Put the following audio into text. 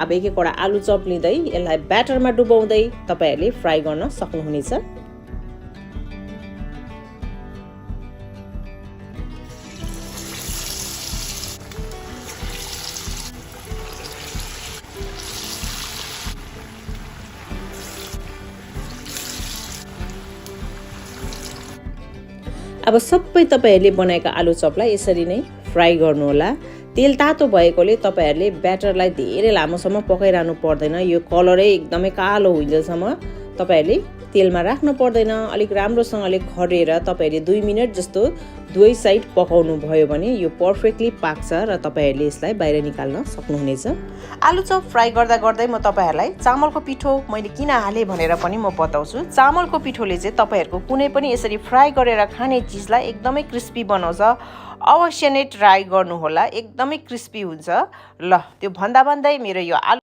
अब एक एकवटा आलु चप लिँदै यसलाई ब्याटरमा डुबाउँदै तपाईहरुले फ्राई गर्न सक्नुहुनेछ। अब सबै तपाईहरुले बनाएका आलु चपलाई यसरी नै फ्राई गर्नु होला। तेल तातो भएकोले तपाईहरुले ब्याटरलाई धेरै लामोसम्म पकाइरहनु पर्दैन। यो कलरै एकदमै कालो हुइन्जेलसम्म तपाईहरुले तेलमा राख्नु पर्दैन। अलिक राम्रोसँगले खरेर तपाईहरुले 2 मिनेट जस्तो दुवै साइड पकाउनु भयो भने यो पर्फेक्टली पाक्छ र तपाईहरुले यसलाई बाहिर निकाल्न सक्नुहुनेछ। आलु चप फ्राई गर्दा गर्दै म तपाईहरुलाई चामलको पिठो मैले किन हाले भनेर पनि म बताउँछु। चामलको पिठोले चाहिँ तपाईहरुको कुनै पनि यसरी फ्राई गरेर खाने चीजलाई एकदमै क्रिस्पी बनाउँछ। अवश्य नै ट्राई गर्नु होला, एकदमै क्रिस्पी हुन्छ। ल त्यो भन्दा भन्दै मेरो यो आलु